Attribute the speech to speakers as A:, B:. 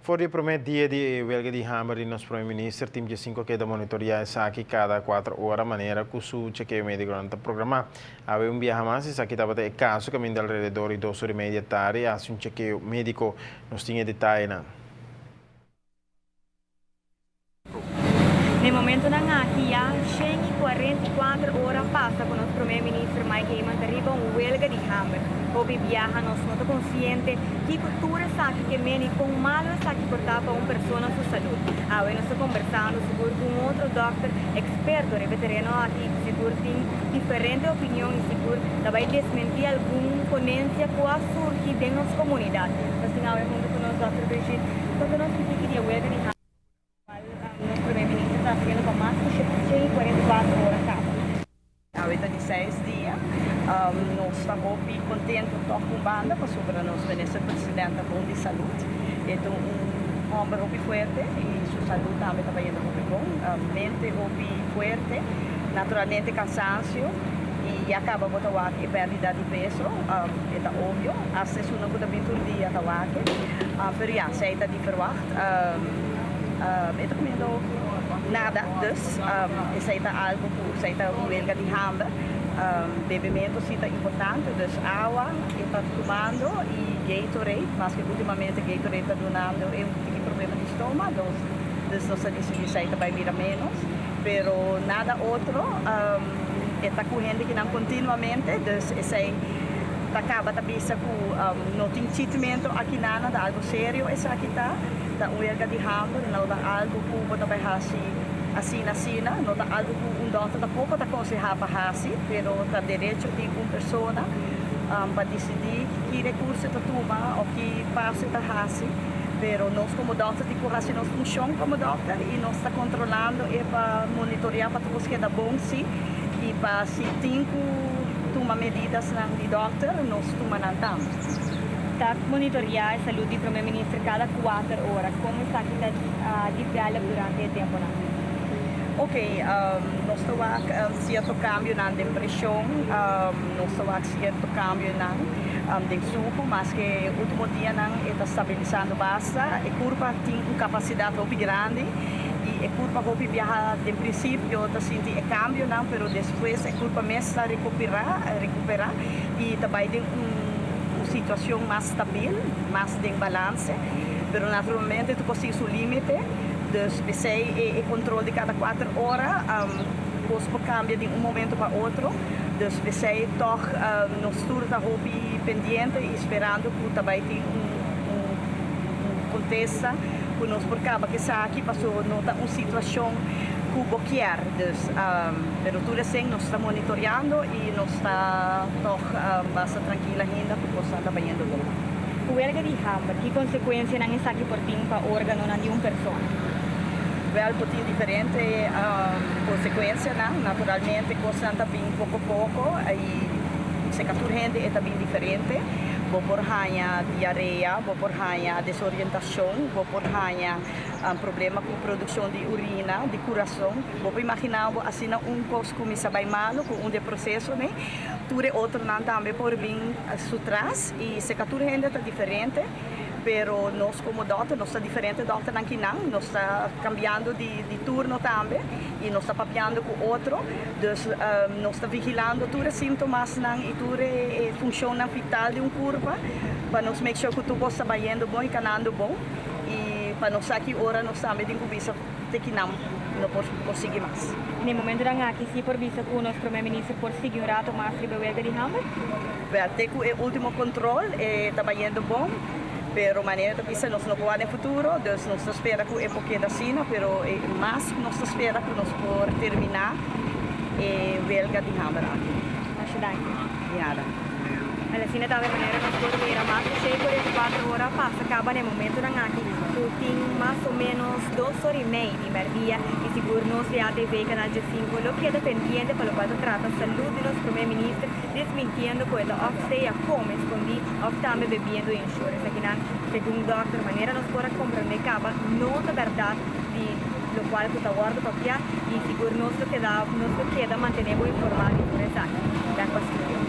A: For di e promé dia di e welga di hamber di nos Prome Minister, Team G5 a keda monitoreá esaki kada kuater ora manera ku su chekeo médikonan ta programá. Awe un biaha mas esaki tabata e kaso kaminda alrededor di dos ora i media tardi a hasi un chekeo médiko. Nos tin e detayenan.
B: Na e momentonan aki ya 144 ora pasa ku nos Prome Minister Mike Eman ta riba un welga di hamber. Hopi biaha nos no ta konsiente kiko tur esaki ke men i kon malu esaki por ta pa un persona su salud. Awe nos ta kombersando sigur ku un otro dòkter eksperto riba e tereno aki ku sigur tin diferente opinion i sigur ta bai desmentí algun ponensia ku a surgi den nos komunidat. Nos tin awe huntu ku nos dòkter Brigitte. Konta nos un tiki di e welga di hamber. Cual nos Primer Minister ta haciendo pa mas cu 144 ora caba.
C: Awe ta di seis dia. Nos ta hopi contento toch un banda pasobra nos Minister President ta bon di salud. E ta un homber hopi fuerte y su salud tambe ta bayendo hopi bon. Mente hopi fuerte, naturalmente cansancio y ya caba bo ta wak e perdida di peso, e ta obvio. Hasta esunnan cu ta bin tur dia ta wak e. Pero ya, esey ta di verwacht. E ta comiendo nada, dus esey ta algo cu esey ta un welga di hamber. Bebemento si ta importante, dus awa e ta tumando y Gatorade, maske ultimamente Gatorade ta dunando e un tiki problema di stoma, dus nos a dicidi esey ta bay bira menos, pero nada otro, e ta cu hende kinan continuamente, dus esey ta caba ta bisa cu no tin chitmento aki nana, ta algo serio esaki ta, ta un welga di hamber, no ta algo cu bo ta bay haci asina asina, no ta algo cu un dokter tampoco ta conseha pa haci, pero ta derecho di un persona pa dicidi ki recurso ta tuma of ki paso ta haci, pero nos como dokter tin cu haci nos funcion como dokter y nos ta controlando e pa monitorea pa tur cos keda bon si y pa si tin cu tuma medidasnan di dokter nos tuma nan tambe.
B: Ta monitorea e salud di Prome Minister cada 4 ora. Con esaki ta develop durante e temponan?
C: Ok, nos ta wak cierto cambionan den presion, nos ta wak cierto cambionan den sucu, maske ultimo dianan e ta stabilisando basta. E curpa tin un capacidad hopi grandi y e curpa hopi biaha den principio ta sinti e cambionan, pero despues e curpa mes ta recupera y ta bay den un situacion mas stabil, mas den balance, pero naturalmente tur cos tin su limite, dus p'esey e control di cada 4 ora, cos por cambia di un momento pa otro, dus p'esey toch nos tur ta hopi pendiente y sperando cu ta bay tin un contesta cu nos por caba cu esaki, pasobra no ta un situacion cu bo kier, dus pero tur esey nos ta monitoreando y nos ta toch basta trankil ainda cu cosnan ta bayendo bon.
B: Huelga di hamber, ki consecuencianan esaki por tin pa organonan di un persona?
C: Wel, por tin diferente consecuencianan. Naturalmente, cosnan ta bin poco poco y seca tur hende e ta bin diferente. Bo por haña diarea, bo por haña desorientacion, bo por haña problema cu produccion di urina, di curason. Bo por imagina bo asina un cos cuminsa bay malo cu un di e proceso, ne? Tur e otronan tambe por bin su tras y seca tur hende ta diferente, pero nos como dokter, nos ta diferente dokternan kinan, nos ta cambiando di turno tambe y nos ta papiando cu otro, dus nos ta vigilando tur e sintomasnan y tur e funcionnan vital di un curpa pa nos make sure cu tur cos ta bayendo bon y canando bon y pa nos sa ki ora nos tambe tin cu bisa te kinan no por sigui mas.
B: Na e momentonan aki si por bisa cu nos Prome Minister por sigui un rato mas riba e welga di hamber?
C: Wel, te cu e ultimo control e ta bayendo bon, pero manera ta bisa nos no por wak den futuro, dus nos ta spera cu e por keda asina, pero e mas cu nos ta spera cu nos por termina e welga di hamber aki.
B: Masha danki.
C: Di nada.
B: Wel, asina tambe manera nos por mira mas di 6 44 ora pasa caba na e momentonan aki cu tin mas o menos 2 or y mei di merdia y sigur nos di ATV Canal G5 lo keda pendiente pa locual ta trata salud di nos Prome Minister, desmintiendo cu e ta of sea come escondi of tambe bebiendo Ensure. Esakinan, segun dokter, manera nos por a comprende caba, no ta berdad di locual cu ta wordo papia y sigur nos lo keda mantene bo informa di tur esaki. Back pa studio.